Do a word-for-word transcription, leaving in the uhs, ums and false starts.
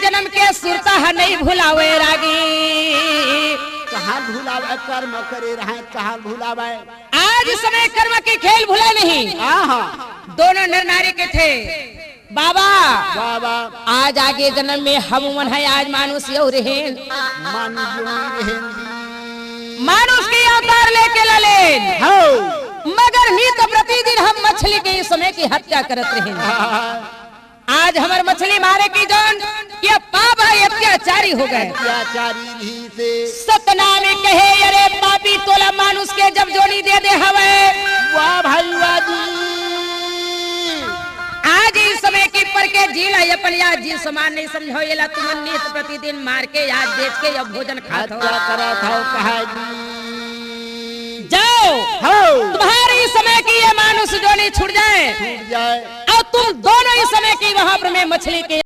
जन्म के सुरता ह नहीं भुलावे रागी। कहाँ भुलावे कर्म करे रहे, कहाँ भुलावे। आज समय कर्म के खेल भुला नहीं। हाँ, हाँ। दोनों नर नारी के थे। बाबा, बाबा। आज आगे जन्म में हम मन है आज मानुष यो रहेन। मानुष यो रहेन जी। मानुष के अवतार लेके ललेन। हो। मगर नित प्रतिदिन हम मछली के इस समय की हत्या करत रहेन। हाँ। आज हमर मछली मारे की जौन ये पाप है, अत्याचारी हो गए। अत्याचारी भी से। सतनाम कहे, "अरे पापी, तोला मानुष के जब जोनी दे दे हवे।" वाह भाई वाह जी। आज इस समय की पर के जी ला अपन याद जी समान नहीं समझो, ये ला तुमन नित प्रतिदिन मार के याद बेच के या भोजन खात हो। हत्या करत हो कहा जी। जाओ। हो। तुम्हारी समय की ये मानुष जोनी छूट जाए। छूट जाए। और तुम दोनों इस समय की वहां पर मैं मछली के